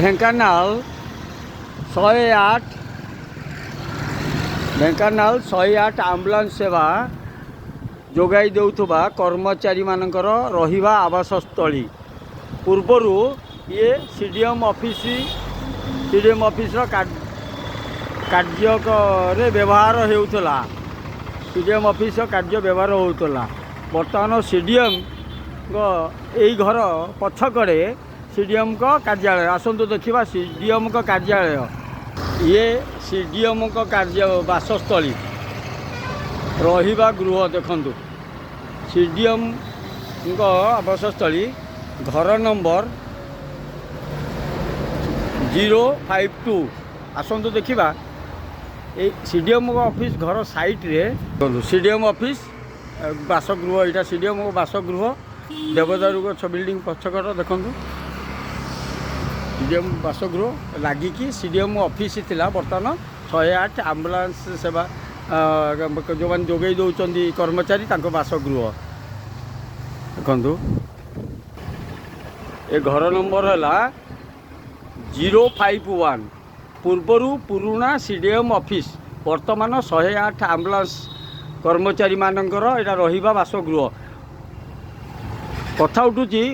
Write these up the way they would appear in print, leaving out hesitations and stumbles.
Dhenkanal 108, Dhenkanal 108 ambulance ସେବା ଯୋଗାଇ ଦେଉଥିବା କର୍ମଚାରୀମାନଙ୍କର ରହିବା ଆବାସସ୍ଥଳୀ। ପୂର୍ବରୁ ଇଏ ସିଡ଼ିଏମ୍ ଅଫିସ, ସିଡ଼ିଏମ୍ ଅଫିସର କାର୍ଯ୍ୟରେ ବ୍ୟବହାର ହେଉଥିଲା। ସିଡ଼ିଏମ୍ ଅଫିସର କାର୍ଯ୍ୟ ବ୍ୟବହାର ହେଉଥିଲା। ବର୍ତ୍ତମାନ ସିଡ଼ିଏମ୍ଙ୍କ ଏଇ ଘର ପଛକଡ଼େ ସିଡ଼ିଏମ୍ଙ୍କ କାର୍ଯ୍ୟାଳୟ। ଆସନ୍ତୁ ଦେଖିବା ସିଡ଼ିଏମ୍ଙ୍କ କାର୍ଯ୍ୟାଳୟ। ଇଏ ସିଡ଼ିଏମ୍ଙ୍କ କାର୍ଯ୍ୟ ବାସସ୍ଥଳୀ, ରହିବା ଗୃହ। ଦେଖନ୍ତୁ, ସିଡ଼ିଏମ୍ଙ୍କ ଆବାସସ୍ଥଳୀ, ଘର ନମ୍ବର 052। ଆସନ୍ତୁ ଦେଖିବା ଏଇ ସିଡ଼ିଏମ୍ଙ୍କ ଅଫିସ୍ ଘର ସାଇଡ଼୍ରେ। ଦେଖନ୍ତୁ, ସିଡ଼ିଏମ୍ ଅଫିସ୍ ବାସଗୃହ। ଏଇଟା ସିଡ଼ିଏମ୍ଙ୍କ ବାସଗୃହ, ଦେବଦାରୁ ଗଛ ବିଲ୍ଡିଂ ପଛକର। ଦେଖନ୍ତୁ, ସିଡ଼ିଏମ୍ ବାସଗୃହ ଲାଗିକି ସିଡ଼ିଏମ୍ ଅଫିସ୍ ଥିଲା। ବର୍ତ୍ତମାନ 108 ଆମ୍ବୁଲାନ୍ସ ସେବା ଯେଉଁମାନେ ଯୋଗାଇ ଦେଉଛନ୍ତି କର୍ମଚାରୀ, ତାଙ୍କ ବାସଗୃହ। ଦେଖନ୍ତୁ, ଏ ଘର ନମ୍ବର ହେଲା 051। ପୂର୍ବରୁ ପୁରୁଣା ସିଡ଼ିଏମ୍ ଅଫିସ୍, ବର୍ତ୍ତମାନ 108 ଆମ୍ବୁଲାନ୍ସ କର୍ମଚାରୀମାନଙ୍କର ଏଇଟା ରହିବା ବାସଗୃହ। କଥା ଉଠୁଛି,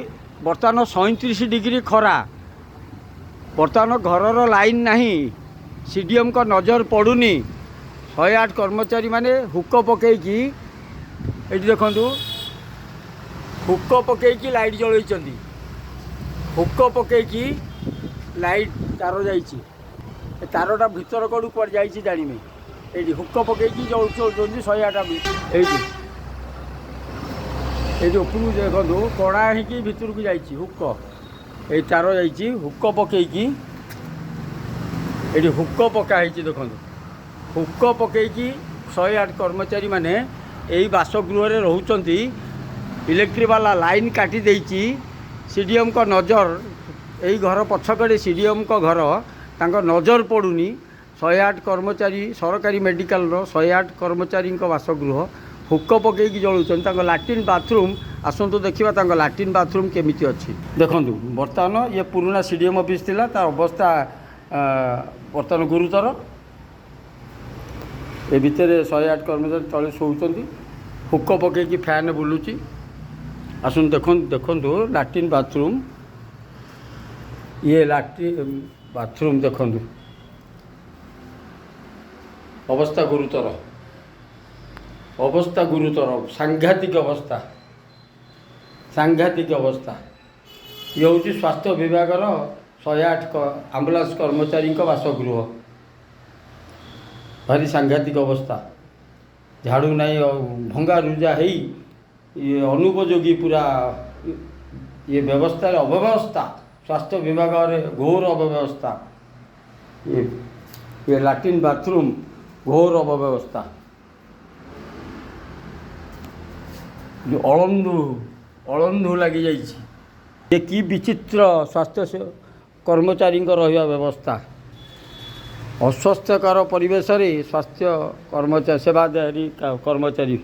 ବର୍ତ୍ତମାନ 37 ଡିଗ୍ରୀ ଖରା। ବର୍ତ୍ତମାନ ଘରର ଲାଇନ୍ ନାହିଁ, ସିଡ଼ିଏମ୍ଙ୍କ ନଜର ପଡ଼ୁନି। 108 କର୍ମଚାରୀମାନେ ହୁକ ପକେଇକି, ଏଇଠି ଦେଖନ୍ତୁ, ହୁକ ପକେଇକି ଲାଇଟ୍ ଜଳେଇଛନ୍ତି। ହୁକ ପକେଇକି ଲାଇଟ୍ ତାର ଯାଇଛି। ଏ ତାରଟା ଭିତର କଡ଼ୁ କୁଆଡ଼େ ଯାଇଛି ଜାଣିନି। ଏଇଠି ହୁକ ପକେଇକି ଜଳୁଛନ୍ତି 108। ଏଇଠି ଏଇଠି ଉପରକୁ ଦେଖନ୍ତୁ, କଣା ହେଇକି ଭିତରକୁ ଯାଇଛି ହୁକ। ଏଇ ତାର ଯାଇଛି ହୁକ ପକେଇକି। ଏଇଠି ହୁକ ପକା ହେଇଛି। ଦେଖନ୍ତୁ, ହୁକ ପକେଇକି 108 କର୍ମଚାରୀମାନେ ଏଇ ବାସଗୃହରେ ରହୁଛନ୍ତି। ଇଲେକ୍ଟ୍ରି ବାଲା ଲାଇନ୍ କାଟି ଦେଇଛି। ସିଡ଼ିଏମ୍ଙ୍କ ନଜର, ଏଇ ଘର ପଛକଡ଼େ ସିଡ଼ିଏମ୍ଙ୍କ ଘର, ତାଙ୍କ ନଜର ପଡ଼ୁନି। 108 କର୍ମଚାରୀ, ସରକାରୀ ମେଡ଼ିକାଲର 108 କର୍ମଚାରୀଙ୍କ ବାସଗୃହ, ହୁକ ପକେଇକି ଜଳୁଛନ୍ତି। ତାଙ୍କ ଲାଟ୍ରିନ୍ ବାଥରୁମ୍, ଆସନ୍ତୁ ଦେଖିବା ତାଙ୍କ ଲାଟ୍ରିନ୍ ବାଥରୁମ୍ କେମିତି ଅଛି। ଦେଖନ୍ତୁ, ବର୍ତ୍ତମାନ ଇଏ ପୁରୁଣା ସିଡ଼ିଏମ୍ ଅଫିସ୍ ଥିଲା। ତାର ଅବସ୍ଥା ବର୍ତ୍ତମାନ ଗୁରୁତର। ଏ ଭିତରେ 108 କର୍ମଚାରୀ ତଳେ ଶୋଉଛନ୍ତି। ହୁକ ପକେଇକି ଫ୍ୟାନ୍ ବୁଲୁଛି। ଆସନ୍ତୁ ଦେଖନ୍ତୁ, ଦେଖନ୍ତୁ ଲାଟ୍ରିନ୍ ବାଥରୁମ୍। ଇଏ ଲାଟ୍ରିନ୍ ବାଥରୁମ୍। ଦେଖନ୍ତୁ, ଅବସ୍ଥା ଗୁରୁତର, ଅବସ୍ଥା ଗୁରୁତର, ସାଂଘାତିକ ଅବସ୍ଥା, ସାଂଘାତିକ ଅବସ୍ଥା। ଇଏ ହେଉଛି ସ୍ୱାସ୍ଥ୍ୟ ବିଭାଗର 108 ଆମ୍ବୁଲାନ୍ସ କର୍ମଚାରୀଙ୍କ ବାସଗୃହ। ଭାରି ସାଂଘାତିକ ଅବସ୍ଥା। ଝାଡ଼ୁ ନାହିଁ ଆଉ, ଭଙ୍ଗା ରୁଜା ହେଇ ଇଏ ଅନୁପଯୋଗୀ ପୁରା। ଇଏ ବ୍ୟବସ୍ଥାରେ ଅବ୍ୟବସ୍ଥା, ସ୍ୱାସ୍ଥ୍ୟ ବିଭାଗରେ ଘୋର ଅବ୍ୟବସ୍ଥା। ଇଏ ଲାଟ୍ରିନ୍ ବାଥରୁମ୍ ଘୋର ଅବ୍ୟବସ୍ଥା। ଯେଉଁ ଅଳନ୍ଧୁ, ଅଳନ୍ଧୁ ଲାଗିଯାଇଛି। ଏ କି ବିଚିତ୍ର ସ୍ୱାସ୍ଥ୍ୟ କର୍ମଚାରୀଙ୍କ ରହିବା ବ୍ୟବସ୍ଥା! ଅସ୍ୱାସ୍ଥ୍ୟକର ପରିବେଶରେ ସ୍ୱାସ୍ଥ୍ୟ କର୍ମଚାରୀ, ସେବାଧାରୀ କର୍ମଚାରୀ।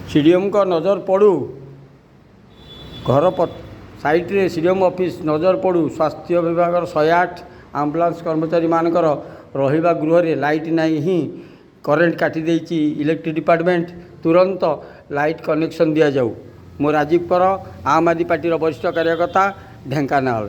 ସିଡ଼ିଏମ୍ଙ୍କ ନଜର ପଡ଼ୁ। ଘର ସାଇଡ଼୍ରେ ସିଡ଼ିଏମ୍ ଅଫିସ୍, ନଜର ପଡ଼ୁ। ସ୍ୱାସ୍ଥ୍ୟ ବିଭାଗର 108 ଆମ୍ବୁଲାନ୍ସ କର୍ମଚାରୀମାନଙ୍କର ରହିବା ଗୃହରେ ଲାଇଟ୍ ନାହିଁ ହିଁ, କରେଣ୍ଟ କାଟି ଦେଇଛି ଇଲେକ୍ଟ୍ରିକ୍ ଡିପାର୍ଟମେଣ୍ଟ। ତୁରନ୍ତ ଲାଇଟ୍ କନେକ୍ସନ୍ ଦିଆଯାଉ। ମୁଁ ରାଜୀବ କର, ଆମ୍ ଆଦମୀ ପାର୍ଟିର ବରିଷ୍ଠ କାର୍ଯ୍ୟକର୍ତ୍ତା, ଢେଙ୍କାନାଳ।